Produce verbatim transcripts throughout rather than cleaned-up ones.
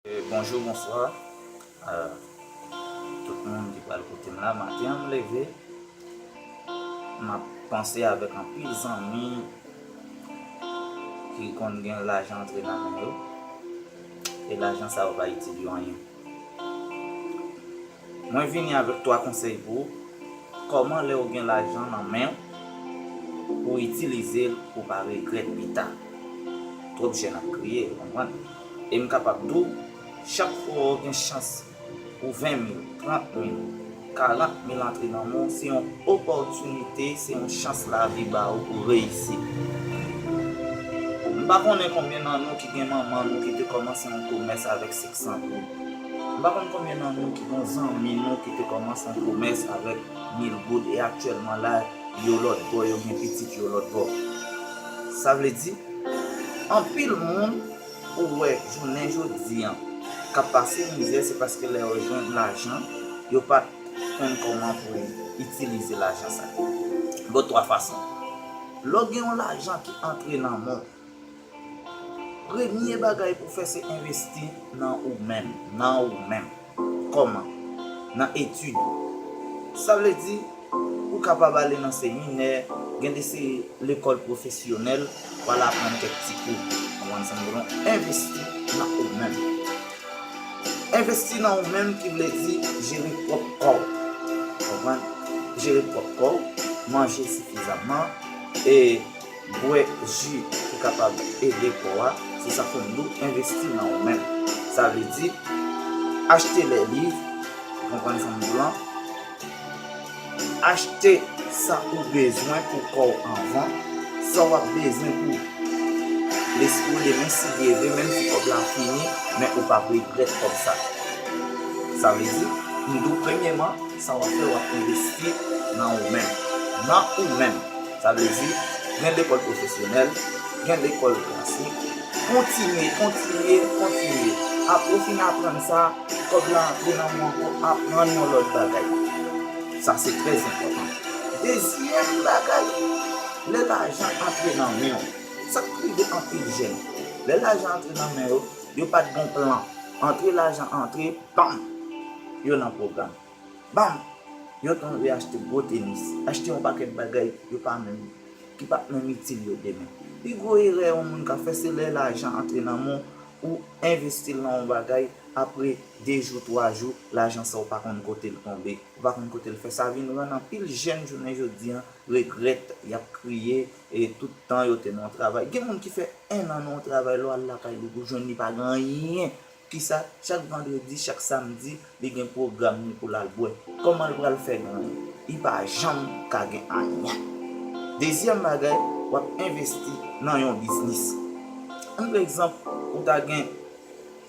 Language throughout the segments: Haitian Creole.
Eh, bonjou, bonswa. Eh, tout moun ki pral koute m la, maten an m leve, m ap panse avèk anpil zanmi ki konn gen lajan antre nan men yo, e lajan sa yo pa itil yo anyen. Mwen vini avèk twa konsèy pou ou. Kòman lè w gen lajan nan men w, pou w itilize l, pou w pa regrèt pita. Twòp jèn ap kriye, ou konprann? E m kapab di w, chak fwa w gen chans pou ven mil, trant mil, karant mil antre nan men w, se yon opòtinite, se yon chans lavi ba ou pou w reyisi. M pa konnen konbyen nan nou ki gen manman nou ki te kòmanse yon komès avèk senk san goud. M pa konn konbyen nan nou ki gen zanmi nou ki te kòmanse yon komès avèk mil goud e aktyèlman la, yo lòt bò, yo gen pitit yo lòt bò. Sa vle di, anpil moun ou wè jounen jodi an k ap pase mizè, se paske lè yo jwenn lajan, yo pa t konn kòman pou itilize lajan sa. Bon, twa fason. Lè w gen yon lajan ki antre nan men w, premye bagay pou w fè se envesti nan ou menm, nan ou menm. Kòman? Nan etid. Sa vle di, ou kapab ale nan seminè, gen de se lekòl pwofesyonèl, w al aprann kèk ti kou. Konprann sa m di w? Envesti nan ou menm. Envesti nan ou menm ki vle di jere pwòp kò w. Konprann? Jere pwòp kò w, manje sifizamman, e bwè ji ki kapab ede kò a, se sa k fè m di w envesti nan ou menm. Sa vle di, achte lè liv, ou konprann sa m di w lan, achte sa ou bezwen pou kò w anvan, sa w ap bezwen pou lespri w demen si Dye vle, menm si kòb la fini, men ou p ap regrèt kòb sa. Sa vle di, m di w premyèman, sa w ap fè, w ap envesti nan ou menm. Nan ou menm. Sa vle di, gen lekòl pwofesyonèl, gen lekòl klasik. Kontinye, kontinye, kontinye. Apre w fin aprann sa, kòb la antre nan men w ankò, aprann yon lòt bagay. Sa se trè enpòtan. Dezyèm bagay, lè lajan antre nan men w, sa k rive anpil jèn. Lè lajan antre nan men yo, yo pa t gen plan. Antre lajan antre, banm! Yo nan pwogram. Banm! Yo tonbe achte gwo tenis, achte yon pakèt bagay yo pa menm, ki p ap menm itil yo demen. Pi gwo erè yon moun ka fè, se lè lajan antre nan men w, ou envesti l nan yon bagay, apre de jou, twa jou, lajan sa w pa konn kote l tonbe, ou pa konn kote l fè. Sa vin rann anpil jèn jounen jodi an regrèt, y ap kriye, e tout tan yo te nan yon travay. Gen moun ki fè en an nan yon travay, lè w al lakay li, ou jwenn li pa gen anyen. Kisa? Chak vandredi, chak samdi, li gen pwogram li pou l al bwè. Kòman l pral fè gen anyen? Li pa janm ka gen anyen. Dezyèm bagay, w ap envesti nan yon biznis. Ann pran egzanp, ou ta gen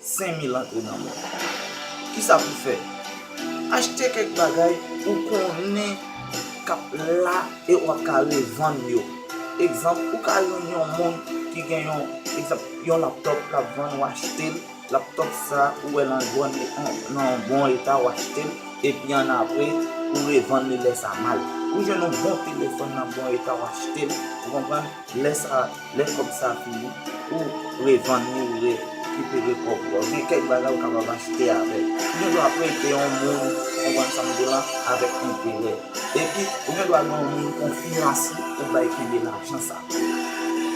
senk mil antre nan men w. Kisa pou w fè? Achte kèk bagay ou konnen k ap la e w ap ka revann yo. Egzanp, ou ka jwenn yon moun ki gen yon, egzanp, yon laptòp l ap vann, ou achte l, laptòp sa, ou wè l an bon, nan yon bon eta, ou achte l, epi annapre, ou revann li lè sa mal. Ou jwenn yon bon telefòn nan bon eta, ou achte l, ou konprann? Lè sa, lè kòb sa fini, ou revann li, ou rekipere kòb ou. Gen kèk bagay ou kapab achte avè l. Ou gen dwa prete yon moun, ou konprann sa m di w lan, avèk enterè. Epi, ou gen dwa gen yon moun konfyans ou, ou bay kenbe lajan sa.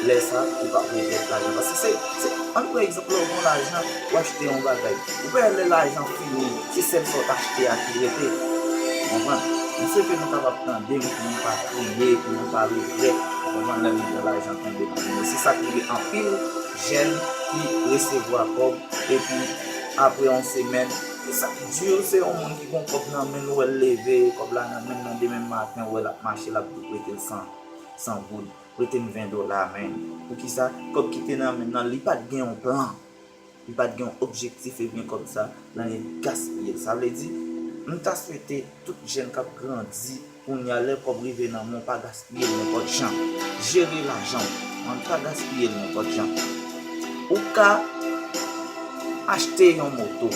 Lè sa, ou p ap regrèt lajan. Paske se, se, ann pran egzanp, lè w gen lajan, ou achte yon bagay. Ou wè lè lajan fini, se sèl sa w t achte a ki rete. Ou konprann? M swete nou kapab tande m pou nou pa kriye, pou nou pa regrèt. Ou konprann? Lè nou gen lajan tonbe nan men nou. Se sa k rive anpil jèn ki resevwa kòb, epi apre yon semèn, se sa k di w, se yon moun ki gen kòb nan men l, ou wè l leve, kòb la nan men l, nan demen maten, ou wè l ap mache, l ap di w prete l san, san goud. Prete m ven dola, men. Poukisa? Kòb ki te nan men l lan, li pa t gen yon plan. Li pa t gen yon objektif, ebyen kòb sa, l annik gaspiye l. Sa vle di, m ta swete tout jèn k ap grandi kounye a, lè kòb rive nan men w, pa gaspiye l nenpòt jan. Jere lajan w, men pa gaspiye l nenpòt jan. Ou ka achte yon moto,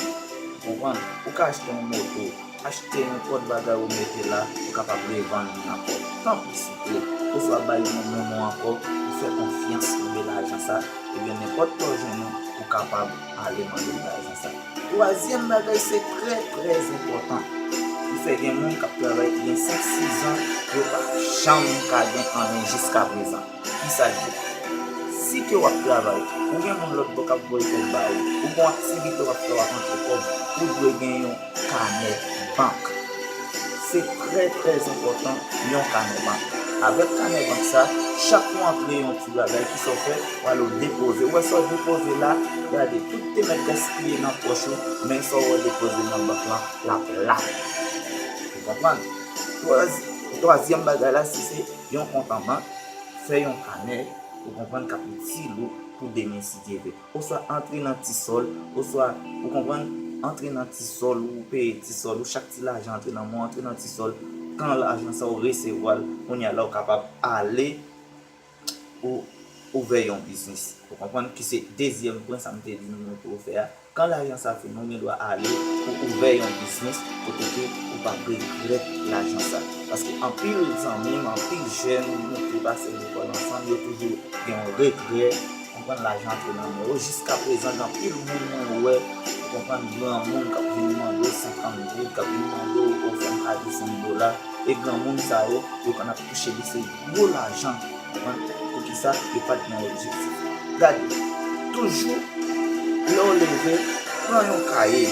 konprann? Ou ka achte yon moto. Achte nenpòt bagay ou mete la, ou kapab revann li ankò. Tanpri, souple, oswa bay yon moun ou ankò, ou fè konfyans, kenbe lajan sa, Oubyen nenpòt lè w jwenn ou, ou kapab ale mande l lajan sa. Twazyèm bagay, se trè, trè enpòtan. Ki fè gen moun k ap travay ki gen senk, sis zan, yo pa janm ka gen anyen jiska prezan. Kisa l ye? Si ke w ap travay, ou gen moun lòt bò k ap voye kòb ba ou, ou gen yon aktivite w ap fè, w ap antre kòb, ou dwe gen yon kanè bank. Se trè, trè enpòtan, yon kanè bank. Avèk kanè bank sa, chak ou antre yon ti bagay, kisa w fè, w ale w depoze. Ou wè sa w depoze la, gade, tout te mèt gaspiye nan pòch ou, men sa w wè depoze nan bank lan, l ap la. Ou konprann? Twaz-, twazyèm bagay la, si se yon kont an bank, fè yon kanè, ou konprann, k ap itil ou pou demen si Dye vle. Oswa antre nan ti sòl, oswa, ou konprann, antre nan ti sòl, ou peye ti sòl, ou chak ti lajan antre nan men w, antre nan ti sòl, kan lajan sa ou resevwa l, kounye a la ou kapab ale ou ouvè yon biznis. Ou konprann ki se dezyèm pwen sa m te di nou pou w fè a. Kan lajan sa fini, ou gen dwa ale pou ouvè yon biznis kote ke ou p ap regrèt lajan sa. Paske anpil zanmi m, anpil jèn nou te pase lekòl ansanm, yo toujou gen yon regrè, konprann, lajan antre nan men yo. Jiska prezan, gen anpil moun mwen wè, ou konprann, granmoun k ap vin mande w senkant goud, k ap vin mande w, "O, fè m kado senk dola." E granmoun sa yo, yo konn ap touche li, se gwo lajan. Konprann? Poukisa? Yo pa t gen objektif. Gade, toujou, lè w leve, pran yon kaye,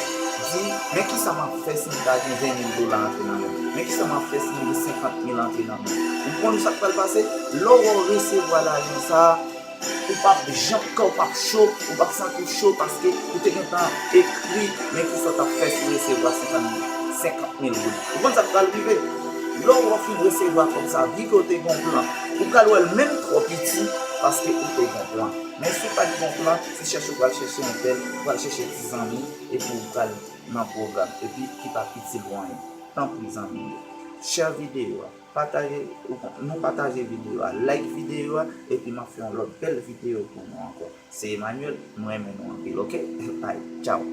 di, "Men kisa m ap fè si m ta gen ven mil dola antre nan men m? Men kisa m ap fè si m gen senkant mil antre nan men m?" Ou konn sa k pral pase? Lè w wè w resevwa lajan sa a, ou p ap janm, kè w p ap cho, ou p ap santi w cho paske ou te gentan ekri, men kisa w t ap fè si w resevwa senkant mil, senkant mil goud. Ou konn sa k pral rive? Lè w fin resevwa kòb sa, vi ke w te gen yon plan, ou pral wè l menm twò piti paske ou te gen yon plan. Men si w pa t gen yon plan, se chèche w pral chèche entèl, ou pral chèche ti zanmi, epi w pral nan pwogram, epi ki p ap itil ou anyen. Tanpri, zanmi m yo, share videyo a, pataje, nou pataje videyo a, like videyo a, epi m ap fè yon lòt bèl videyo pou nou ankò. Se Emmanuel, mwen renmen nou anpil, oke? Bye, tchao.